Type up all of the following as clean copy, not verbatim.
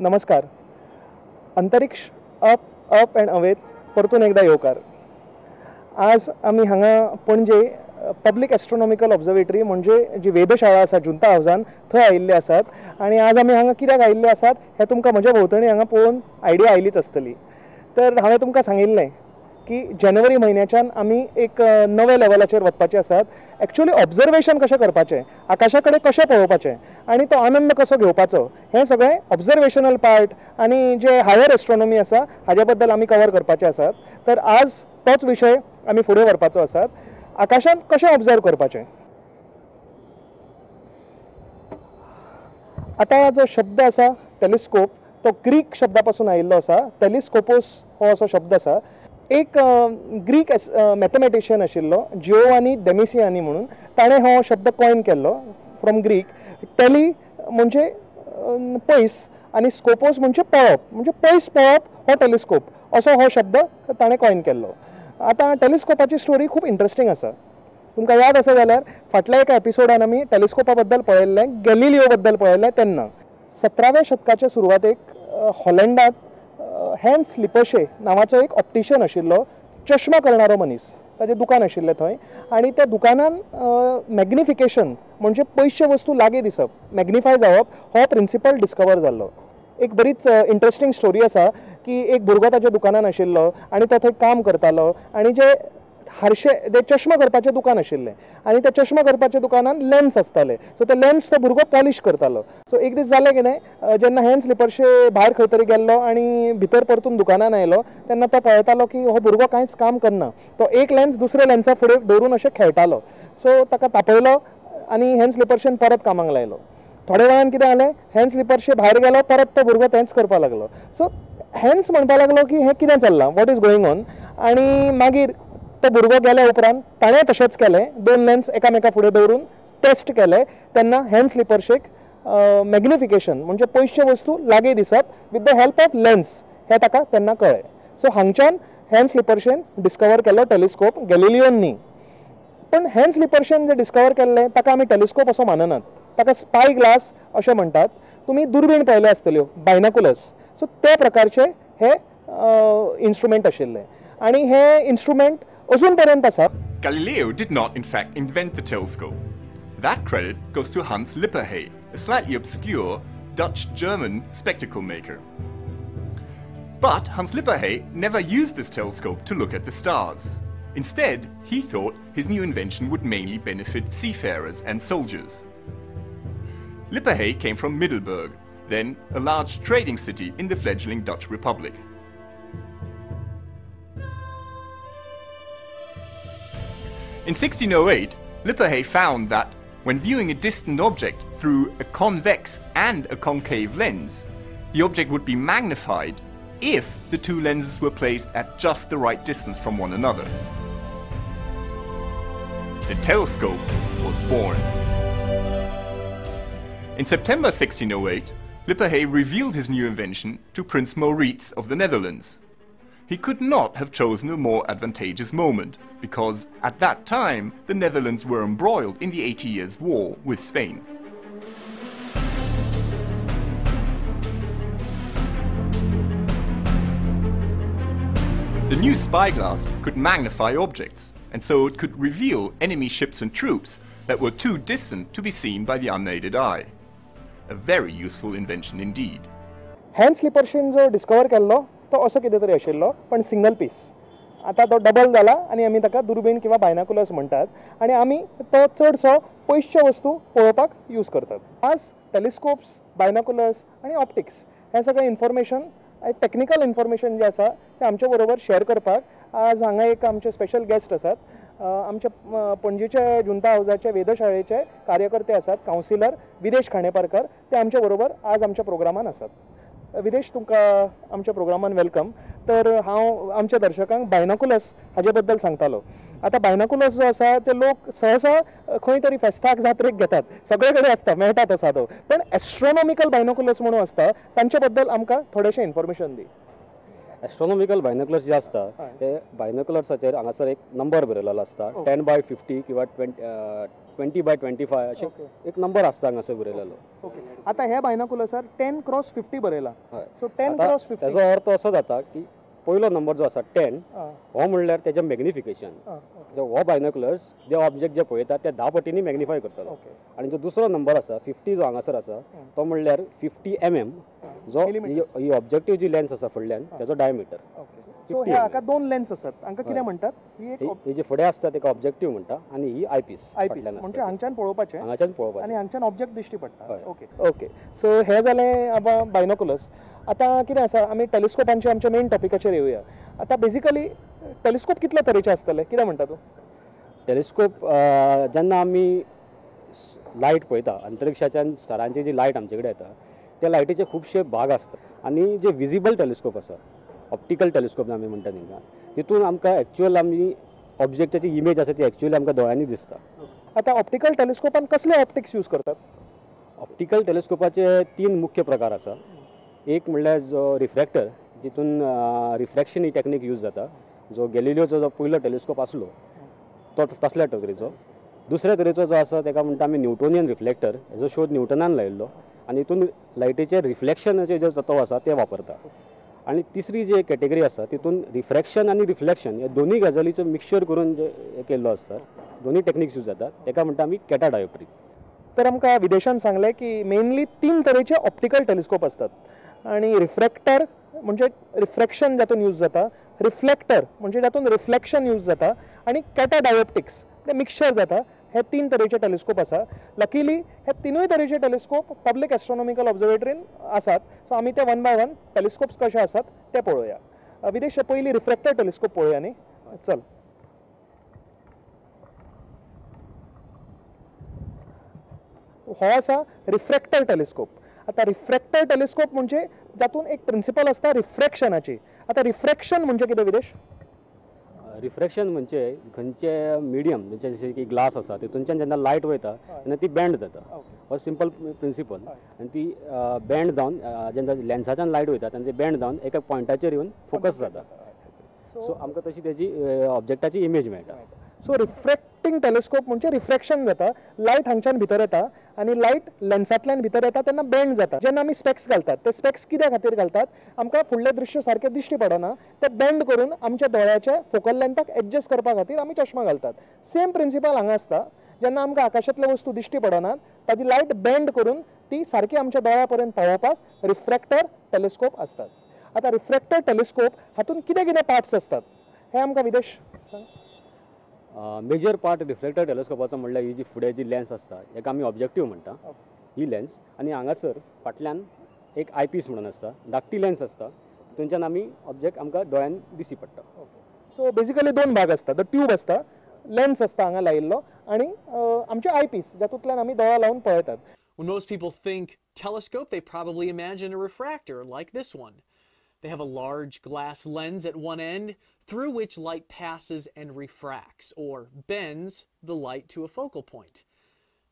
नमस्कार. अंतरिक्ष up up and अवेत परतून एकदा येवकार. आज आमी हांगा पणजे पब्लीक एस्ट्रोनॉमिकल ऑब्जर्वेटरी म्हणजे जी वेधशाळा आसा जुंता हावजान थंय आयिल्ले आसात आनी आज आमी हांगा कित्याक आयिल्ले आसात हें तुमकां म्हज्या भोंवतणी हांगा पळोवन आयडिया आयलीच आसतली. तर हांवें तुमकां सांगिल्लें की जानेवारी म्हयन्याच्यान आमी एक नव्या लेवलाचेर वचपाचे आसात. एक्चुअली ऑब्जर्वेशन कशें करपाचें, आकाशा कडेन कशें पळोवपाचें आनी तो आनंद कसो घेवपाचो हें सगळें ऑब्जर्वेशनल पार्ट आनी जे हायर एस्ट्रोनॉमी आसा हाज्या बद्दल आमी कवर करपाचे आसात. तर आज तोच विशय आमी फुडें व्हरपाचो आसात. आकाशांत कशें ऑब्जर्व करपाचें. आतां जो शब्द आसा टेलिस्कोप तो ग्रीक शब्दा पासून आयिल्लो आसा. टेलिस्कोपोस हो असो शब्द आसा. एक ग्रीक मॅथमॅटिशियन आशिल्लो जिओवानी डेमिसियानी म्हणून, ताणें हो शब्द कॉइन केल्लो फ्रॉम ग्रीक. टेली म्हणजे पयस आनी स्कोपोस म्हणजे पळोवप, म्हणजे पयस पळोवप हो टेलिस्कोप असो हो शब्द ताणें कॉइन केल्लो. आतां टेलिस्कोपाची स्टोरी खूब इंट्रस्टींग आसा. तुमकां याद आसा जाल्यार फाटल्या एका एपिसोडान आमी टेलिस्कोपा बद्दल पळयल्लें, गॅलिलियो बद्दल पळयल्लें. तेन्ना 17व्या शतकाचे सुरवातेक हॉलंडांत हॅन्स लिपशे नांवाचो एक ऑप्टिशियन आशिल्लो, चश्मा करणारो मनीस. ताजें दुकान आशिल्लें थंय आनी त्या दुकानान मॅग्निफिकेशन म्हणजे पयशे वस्तू लागीं दिसप, मॅग्निफाय जावप हो प्रिंसिपल डिस्कवर जाल्लो. एक बरीच इंट्रस्टींग स्टोरी आसा की एक भुरगो ताच्या दुकानान आशिल्लो आनी तो थंय काम करतालो आनी जे हारशे ते चश्मा करपाचें दुकान आशिल्लें आनी त्या चश्मा करपाच्या दुकानान लेन्स आसताले. सो ते लेन्स तो भुरगो पॉलिश करतालो. सो एक दीस जालें कितें, जेन्ना हॅन्स लिपरशे भायर खंय तरी गेल्लो आनी भितर परतून दुकानान आयलो तेन्ना तो पळयतालो की हो भुरगो कांयच काम करना, तो एक लेन्स दुसऱ्या लेन्सा फुडें दवरून अशें खेळटालो. सो ताका तापयलो आनी हॅन्स लिपरशेन परत कामाक लायलो. थोड्या वेळान कितें जालें, हॅन्स लिपरशे भायर गेलो, परत तो भुरगो तेंच करपाक लागलो. सो हॅन्स म्हणपाक लागलो की हें कितें चल्लां, what is going on. आनी मागीर तो भुरगो गेल्या उपरांत ताणें तशेंच केलें, दोन लेन्स एकामेका फुडें दवरून टेस्ट केले. तेन्ना हॅन्स लिपरशेक मॅग्निफिकेशन म्हणजे पयशे वस्तू लागीं दिसप with the help of lens हें ताका तेन्ना कळ्ळें. सो हांगच्यान हॅन्स लिपरशेन डिस्कवर केलो टेलिस्कोप, गॅलिलियोन न्ही. पण हॅन्स लिपरशेन जे डिस्कवर केल्लें ताका आमी टेलिस्कोप असो माननात, ताका स्पाय ग्लास अशें म्हणटात. तुमी दुर्बीण पळयल्यो आसतल्यो, बायनाकुलर्स. सो ते प्रकारचे हे इन्स्ट्रुमेंट आशिल्ले आनी हे इन्स्ट्रुमेंट अजून पर्यंत आसा. Galileo did not in fact invent the telescope. That credit goes to Hans Lippershey, a slightly obscure Dutch-German spectacle maker. But Hans Lippershey never used this telescope to look at the stars. Instead, he thought his new invention would mainly benefit seafarers and soldiers. Lippershey came from Middelburg, then a large trading city in the fledgling Dutch Republic. In 1608, Lippershey found that when viewing a distant object through a convex and a concave lens, the object would be magnified if the two lenses were placed at just the right distance from one another. The telescope was born. In September 1608, Lippershey revealed his new invention to Prince Maurits of the Netherlands. He could not have chosen a more advantageous moment, because at that time the Netherlands were embroiled in the 80 Years' War with Spain. The new spyglass could magnify objects, and so it could reveal enemy ships and troops that were too distant to be seen by the unaided eye. A very useful invention indeed. Hans लिपरशेन जो discover केल्लो तो असो कितें तरी आशिल्लो, पण single piece. आतां तो डबल जाला आनी आमी ताका दुर्बीण किंवा बायनाकुलर्स म्हणटात आनी आमी तो चडसो पयसच्यो वस्तू पळोवपाक यूज करतात. आज टेलिस्कोप्स, बायनाकुलर्स आनी ऑप्टिक्स हें सगळें इन्फॉर्मेशन, टॅक्निकल इन्फॉर्मेशन जें आसा तें आमच्या बरोबर शेअर करपाक आज हांगा एक आमचे स्पेशल गेस्ट आसात. आमच्या पणजेच्या जुंता हावजाचे वेधशाळेचे कार्यकर्ते आसात कावन्सिलर विदेश खांडेपारकर, ते आमच्या बरोबर आज आमच्या प्रोग्रामान आसात. विदेश, तुमकां आमच्या प्रोग्रामान welcome. तर हांव आमच्या दर्शकांक बायनाकुलर्स हाजे बद्दल सांगतालो. आतां बायनाकुलर्स जो आसा ते लोक सहसा खंय तरी फेस्ताक जात्रेक घेतात, सगळे कडेन आसता, मेळटा तो सादो. पण एस्ट्रोनॉमिकल बायनाकुलर्स म्हणून आसता, तांचे बद्दल आमकां थोडेशें इन्फॉर्मेशन दी. एस्ट्रॉनॉमिकल बायनोक्युलर्स जे आसता ते बायनोक्युलर्साचेर हांगासर एक नंबर बरयलेलो आसता, 10x50 किंवा 20x25 अशें एक नंबर आसता हांगासर बरयलेलो. ओके, आतां हे बायनोक्युलर्सार 10x50 बरयला. सो 10x50 ताजो अर्थ असो जाता की पयलो नंबर जो आसा 10 हो म्हणल्यार तेजें मॅग्निफिकेशन. हो बायनोक्युलर्स जे ऑब्जेक्ट जे पळयता ते 10 पटींनी मॅग्निफाय करतलो. आनी जो दुसरो नंबर आसा 50 जो हांगासर आसा तो म्हणल्यार 50 mm जो ही ऑब्जेक्टीव जी लेन्स आसा फुडल्यान तेजो डायमिटर. सो हे हाका दोन लेन्स आसात, हांकां कितें म्हणटात? ही जी फुडें आसता तेका ऑब्जेक्टीव म्हणटा आनी ही आयपीस. आयपीस म्हणजे हांगच्यान पळोवपाचें, हांगाच्यान पळोवपाचें आनी हांगच्यान ऑब्जेक्ट दिश्टी पडटा. ओके ओके, सो हे जालें बायनोक्युलर्स. आतां कितें आसा, आमी टेलिस्कोपांचे आमच्या मेन टॉपिकाचेर येवया. आतां बेजिकली टेलिस्कोप कितले तरेचे आसतले, कितें म्हणटा तूं? टेलिस्कोप जेन्ना आमी लायट पळयता अंतरिक्षाच्यान स्टारांची जी लायट आमचे कडेन येता त्या लायटीचे खुबशे भाग आसता आनी जे विजिबल टेलिस्कोप आसा, ऑप्टिकल टेलिस्कोप आमी म्हणटा तांकां, तितून आमकां एक्चुअल आमी ऑब्जेक्टाची इमेज आसा ती एक्चुअली आमकां दोळ्यांनी दिसता. आतां ऑप्टिकल टेलिस्कोपान कसले ऑप्टिक्स यूज करतात? ऑप्टिकल टेलिस्कोपाचे 3 मुख्य प्रकार आसा. एक म्हणल्यार जो रिफ्रॅक्टर, जितून रिफ्रॅक्शन ही टॅक्नीक यूज जाता, जो गॅलिलियोचो जो पयलो टेलिस्कोप आसलो तो तसल्या तरेचो. दुसऱ्या तरेचो जो आसा ताका म्हणटा आमी न्यूटोनियन रिफ्लेक्टर, हेजो शोध न्यूटनान लायिल्लो आनी हितून लायटीचें रिफ्लेक्शनाचें जे तत्व आसा तें वापरता. आनी तिसरी जी कॅटेगरी आसा तितून रिफ्रॅक्शन आनी रिफ्लेक्शन ह्या दोनूय गजालीचो मिक्सचर करून जे केल्लो आसता, दोनूय टॅक्निक्स यूज जातात, ताका म्हणटा आमी कॅटाडायोप्ट्रीक. तर आमकां विदेशान सांगलें की मेनली 3 तरेचे ऑप्टिकल टेलिस्कोप आसतात आनी रिफ्रॅक्टर म्हणजे रिफ्रॅक्शन जातून यूज जाता, रिफ्लेक्टर म्हणजे जातून रिफ्लेक्शन यूज जाता आनी कॅटाडायोप्टिक्स ते मिक्सचर जाता. हे 3 तरेचे टेलिस्कोप आसा. लकीली हे 3 तरेचे टेलिस्कोप पब्लीक एस्ट्रॉनॉमिकल ऑब्जर्वेटरीन आसात. सो आमी ते 1 बाय 1 टेलिस्कोप्स कशे आसात ते पळोवया. विदेश, पयलीं रिफ्रॅक्टर टेलिस्कोप पळोवया न्ही, चल. हो आसा रिफ्रॅक्टर टेलिस्कोप. आतां रिफ्रॅक्टर टेलिस्कोप म्हणजे जातून एक प्रिंसिपल आसता रिफ्रॅक्शनाची. आतां रिफ्रॅक्शन म्हणजे कितें विदेश? रिफ्रॅक्शन म्हणजे खंयचे मिडियम, म्हणजे जशें की ग्लास आसा तितूनच्यान जेन्ना लायट वयता तेन्ना ती बँड जाता, हो सिंपल प्रिंसिपल. आनी ती बँड जावन जेन्ना लेन्साच्यान लायट वयता तेन्ना ती बँड जावन एका पॉयंटाचेर येवन फोकस जाता. सो आमकां तशी तेजी ऑब्जेक्टाची इमेज मेळटा. सो रिफ्रॅक्टिंग टेलिस्कोप म्हणजे रिफ्रॅक्शन जाता, लायट हांगच्यान भितर येता आनी लायट लेन्सांतल्यान भितर येता तेन्ना बँड जाता. जेन्ना आमी स्पेक्स घालतात ते स्पेक्स कित्या खातीर घालतात? आमकां फुडलें दृश्य सारकें दिश्टी पडना, ते बँड करून आमच्या दोळ्याच्या फोकल लेंथाक एडजस्ट करपा खातीर आमी चश्मा घालतात. सेम प्रिंसिपल हांगा आसता, जेन्ना आमकां आकाशांतल्यो वस्तू दिश्टी पडनात ताजी लायट बँड करून ती सारकी आमच्या दोळ्या पर्यंत पावोवपाक रिफ्रॅक्टर टेलिस्कोप आसतात. आतां रिफ्रॅक्टर टेलिस्कोप हातूंत कितें कितें पार्ट्स आसतात हें आमकां विदेश सांग. मेजर पार्ट रिफ्लेक्टर टेलिस्कोपाचो म्हणल्यार ही जी फुडें जी लेन्स आसता हेका आमी ऑब्जेक्टीव म्हणटा, ही लेन्स. आनी हांगासर फाटल्यान एक आयपीस म्हणून आसता, धाकटी लेन्स आसता, तितूनच्यान आमी ऑब्जेक्ट आमकां दोळ्यान दिश्टी पडटा. सो बेजिकली 2 भाग आसता, the tube आसता, लेन्स आसता हांगा लायिल्लो आनी आमचे आयपीस जातूंतल्यान आमी दोळा लावन पळयतात. When most people think telescope, they probably imagine a refractor like this one. They have a large glass lens at one end through which light passes and refracts, or bends the light to a focal point.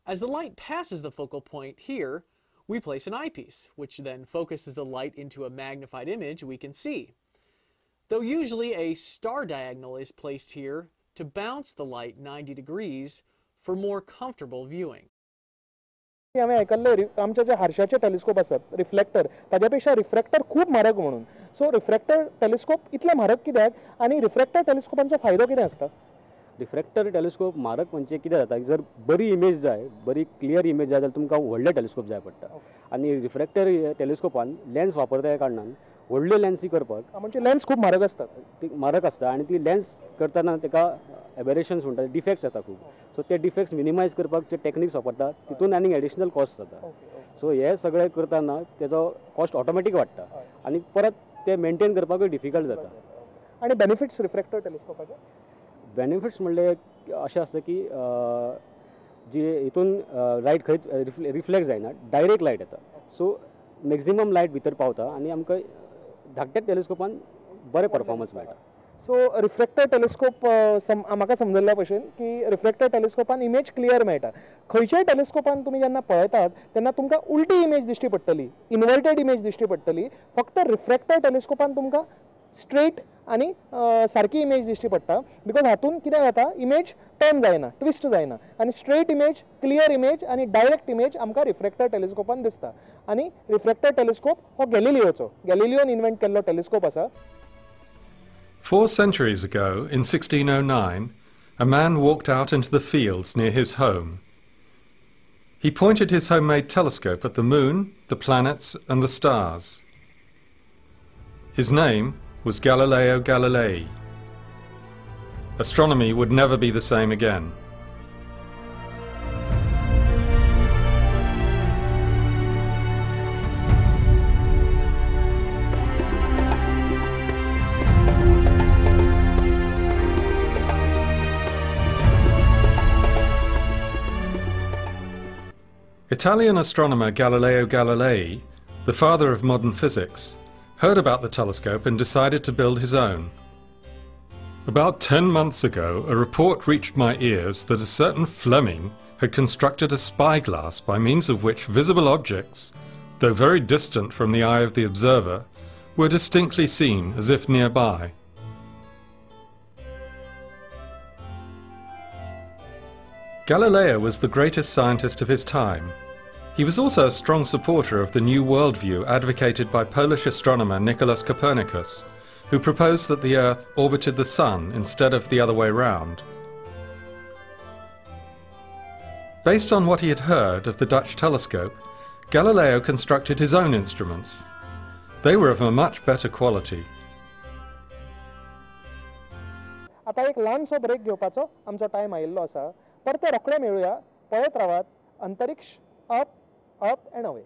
As the light passes the focal point here, we place an eyepiece, which then focuses the light into a magnified image we can see. Though usually a star diagonal is placed here to bounce the light 90 degrees for more comfortable viewing. हांवें आयकल्लें आमचे जे हारशाचे telescope आसात reflector, ताज्या पेक्षा रिफ्रॅक्टर खूब म्हारग म्हणून. So रिफ्रॅक्टर telescope इतले म्हारग कित्याक आनी रिफ्रॅक्टर टेलिस्कोपांचो फायदो कितें आसता? रिफ्रॅक्टर टेलिस्कोप म्हारग म्हणजे कितें जाता, जर बरी इमेज जाय, बरी क्लियर इमेज जाय जाल्यार तुमकां व्हडले टेलिस्कोप जाय पडटा. आनी रिफ्रॅक्टर टेलिस्कोपान लेन्स वापरता ह्या कारणान व्हडल्यो लेन्सी करपाक म्हणजे लेन्स खूब म्हारग आसतात, ती म्हारग आसता आनी ती लेन्स करतना ताका एबरेशन्स म्हणटा, डिफेक्ट्स येता खूब. सो ते डिफेक्ट्स मिनिमायज करपाक जे टेक्निक्स वापरता तितून आनीक एडिशनल कॉस्ट जाता. सो हे सगळें करतना तेजो कॉस्ट ऑटोमॅटीक वाडटा आनी परत ते मेंटेन करपाकूय डिफिकल्ट जाता. आनी बेनिफिट्स रिफ्रॅक्टर टेलिस्कोपाचे? बेनिफिट्स म्हणल्यार अशें आसता की जी हितून लायट खंयच रिफ्लेक्ट जायना, डायरेक्ट लायट येता. सो मॅक्झिमम लायट भितर पावता आनी आमकां धाकट्या टेलिस्कोपान बरें परफॉर्मन्स मेळटा. सो रिफ्रॅक्टर टेलिस्कोप म्हाका समजल्ल्या भशेन की रिफ्रॅक्टर टेलिस्कोपान इमेज क्लियर मेळटा. खंयच्याय टेलिस्कोपान तुमी जेन्ना पळयतात तेन्ना तुमकां उलटी इमेज दिश्टी पडटली, इन्वर्टेड इमेज दिश्टी पडटली. फक्त रिफ्रॅक्टर टेलिस्कोपान तुमकां स्ट्रेट आनी सारकी इमेज दिश्टी पडटा, because हातून कितें जाता, इमेज टर्न जायना, ट्विस्ट जायना आनी स्ट्रेट इमेज, क्लियर इमेज आनी डायरेक्ट इमेज आमकां रिफ्रेक्टर टेलिस्कोपान दिसता. आनी रिफ्रेक्टर टेलिस्कोप हो गॅलिलियोचो, गॅलिलियोन इन्व्हेंट केल्लो टेलिस्कोप आसा. 4 centuries ago, in 1609, a man walked out into the fields near his home. He pointed his homemade telescope at the moon, the planets and the stars. His name was Galileo Galilei. Astronomy would never be the same again. Italian astronomer Galileo Galilei, the father of modern physics, heard about the telescope and decided to build his own. About 10 months ago, a report reached my ears that a certain Fleming had constructed a spyglass by means of which visible objects, though very distant from the eye of the observer, were distinctly seen as if nearby. Galileo was the greatest scientist of his time. He was also a strong supporter of the new worldview advocated by Polish astronomer Nicolaus Copernicus, who proposed that the Earth orbited the Sun instead of the other way round. Based on what he had heard of the Dutch telescope, Galileo constructed his own instruments. They were of a much better quality. आता एक ल्हानसो break घेवपाचो आमचो time आयिल्लो आसा. परते रोखडे मेळुया. पळयत रावात अंतरिक्ष अप अप एंड अवे.